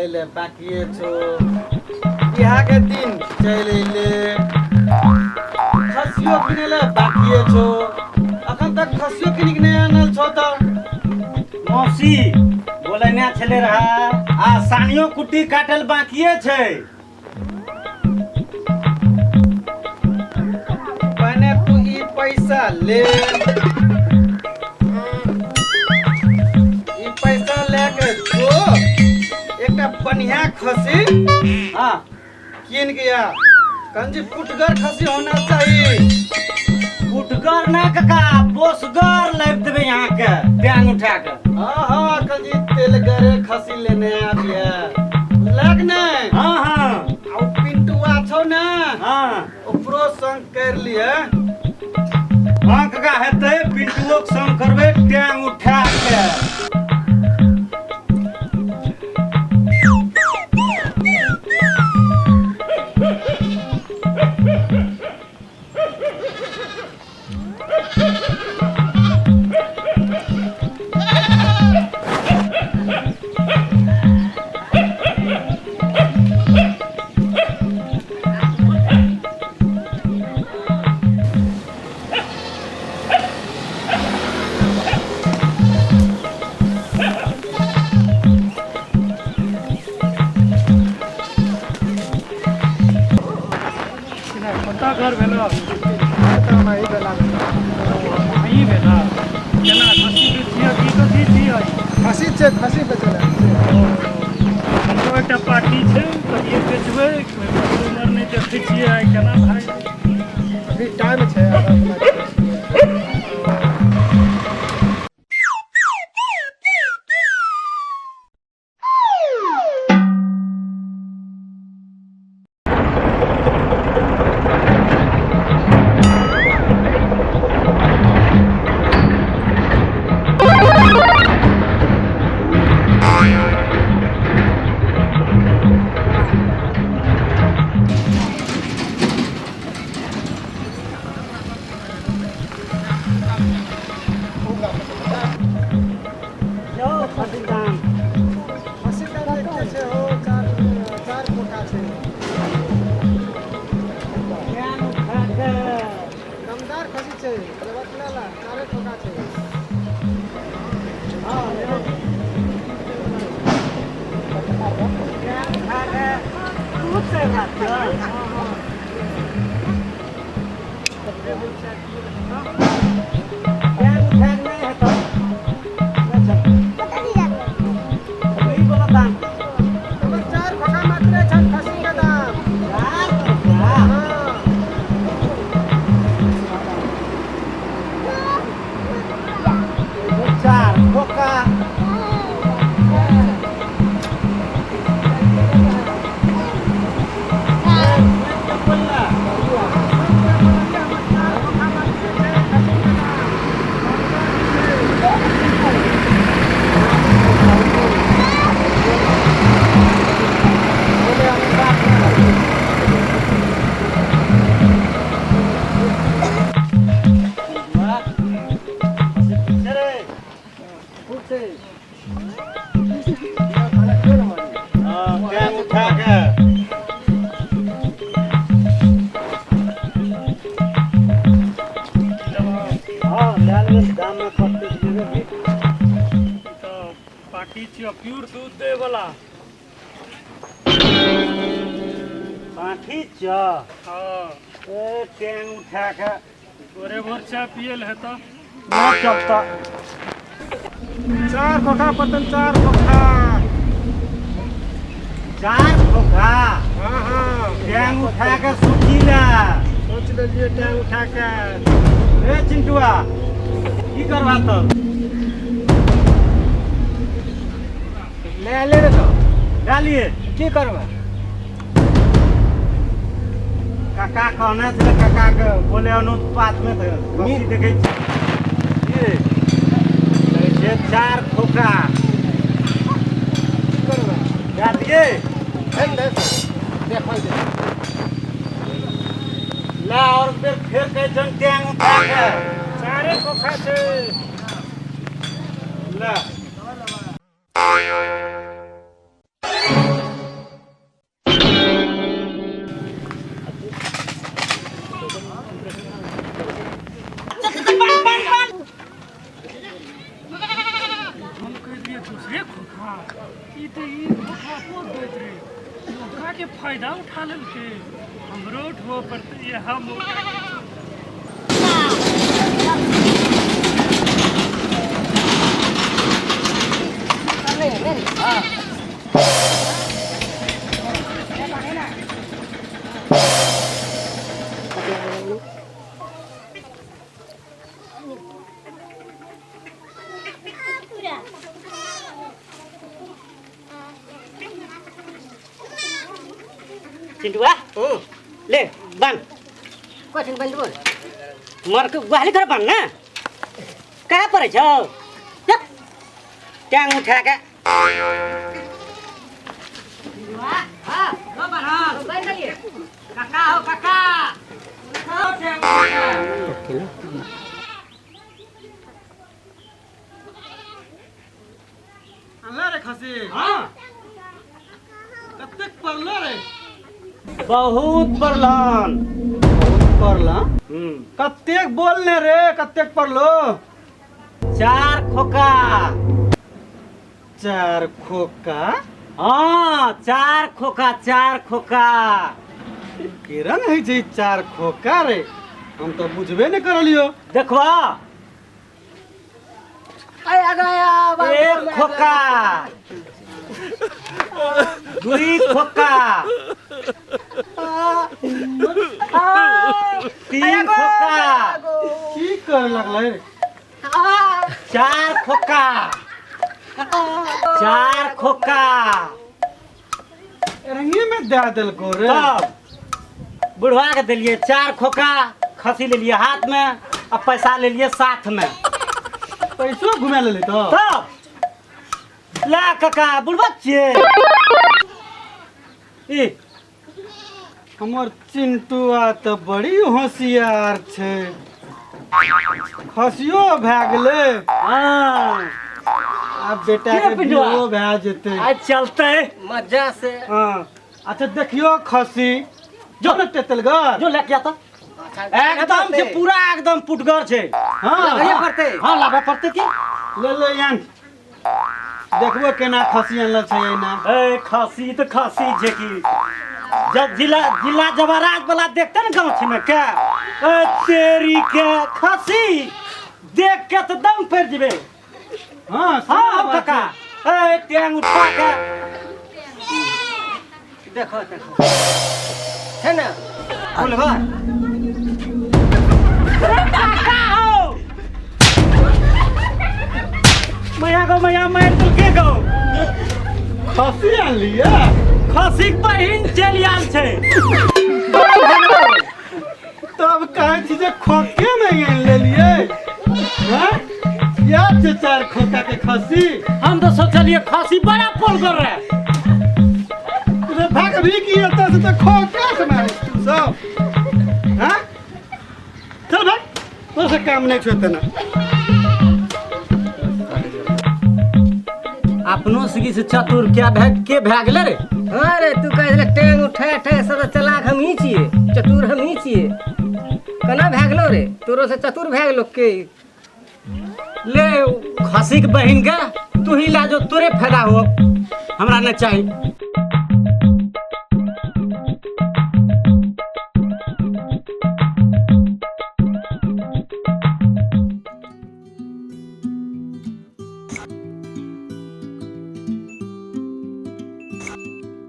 लै ले बाकिए छौ बियाहके दिन चलि अयलै खस्सियो किनै ले बाकिए छौ अखन तक खस्सियो किनिक नहि आनल छौ तऽ मौसी बोलेने छलै रहा आ सानियो कुट्टी काटल बाकिए छै पहिने तू ई पैसा ले ई पैसा लेके जो एकटा बढ़िया खसी हाँ कीन के आ कंजी पुटगर खसी होना चाहिए पुटगर ना काका बोसगर लाबि देबै अहाँके टांग उठा के हाँ हाँ कंजी तेलगरे खसी लेने आबिए लग ने हाँ हाँ आ उ पिंटुआ छौ ने हाँ ओकरो संग कर लिए हाँ काका हेतै पिंटुओ के संग करबै टांग उठा के कतऽ घर भेल अहीं भेल केना खस्सी बेचियै की कथी छियै खस्सी छै खस्सी बेचै लए हमरो एकटा पार्टी छै कहिए बेचबै कोइ कस्टमर नहि देखै छियै आइ केना भाइ अभी टाइम छै आधा घंटा छै। यौ खस्सी दाम खस्सी दाम देखते छै हो चार चार कोठा छै टांग उठा के दमदार खस्सी छै लेबा ला चारे कोठा छै हाँ यौ टांग उठा के खूब से बात टांग उठा के नहि हेतौ ई बोला दाम हमर चार खोखा मात्रे छन खस्सी के दाम चार रुपया हाँ चार खोका टांग उठा के हाँ लए लेबै दाम में कटतै तऽ लेबै भी तऽ पार्टी छियै प्योर दूध दै वाला पाठी छ हँ ए टांग उठा के भोरे भोर चाय पियल हेतऽ न चलता चार खोखा पतन चार खोखा चार खोखा हाँ हाँ टांग उठा के सुखी ला सोच लेलिए टांग उठा के ए चिंटुआ की करबा तब ले ले रे तो डालिए की करबै काका कहने छलै काका के बोले अनुपात में तऽ खस्सी देखै छी कहै छै चार खोखा की करबै दए दियै हेन दे देखल दे ला और बेर फेर कहै छन टांग उठा के चारे खोखा छै ला के फायदा उठा लेलकै, हमरो उठबऽ पड़तै इएह मौका के। चिंटुआ, ले बांध। कथी बंधबो? मर के गुहाली कर बांध ना, कहाँ पड़े छौ? जा, टांग उठा के। काका हो काका। अनला रे खसी? हाँ। कतेक पड़लो रे? बहुत पड़लन। बहुत पड़ला? कतेक बोलने रे, कतेक पड़लो? 4 खोका। 4 खोका? हाँ, 4 खोका, 4 खोका। केरन होइ छै 4 खोका रे? हम तऽ बुझबे नहि करलियो। देखबा। 1 खोका, 2 खोका, 3 खोका। की कर लगलै रे? 4 खोका, 4 खोका। रंगे में दे देलको रे। तब बुढ़वा के देलिए 4 खोका, खसी लेलिए हाथ में आ पैसा लेलिए साथ में। पैसो घुमा लेली तो? तब ला काका, बुढ़वा छियै ई। हमर चिंटुआ तऽ बड़ी होशियार छै, खसियो भए गेलै। हाँ। आब बेटा के के पिंटुआ? बियाहो भए जेतै। आज चलते मजा से। हाँ। अच्छा देखियो खसी जो ने तेतलगर जो लेके आता एकदम से पूरा एकदम पुटगर छै। हाँ। लाबे पड़तै। हाँ, लाबे पड़तै की। ले ले यान, देखबो केना खसी अनल छै एना। ए खसी तऽ खसी छै की, जब जिला जिला जबराज वाला देखते ने गाँव में के, ए तेरी के खसी देख के तऽ दम पड़ जेबे। हाँ, हाँ, हम काका, ए टांग उठा के देखो देखो है ना बोलबा। काका हो, मैया गो मैया मारि देलकै गो। खसी अनलियै? खसीक बहिन चलि आयल छै। तब कहै छी जे खोके नहि आनि लेलियै। हैं? याद छै 4 खोका के खसी? हम तऽ सोचलियै खसी बड़ा पोलगर रहे। रे भागबी की एतऽ से तऽ खोका से मारै तू सब। हैं? चल भाग, तोर से काम नहि छौ एतना। अपनो से किछु चतुर क्या भए के भए गेलै रे? हाँ रे, तू कह देले टांग उठा उठा सब चलाक हम ही छियै, चतुर हम ही छियै, केना भए गेलो रे? तोरो से चतुर भए गेलो के? ले खसीक बहिन के तू ही ला जो, तोरे फायदा हो, हमरा नहीं चाही।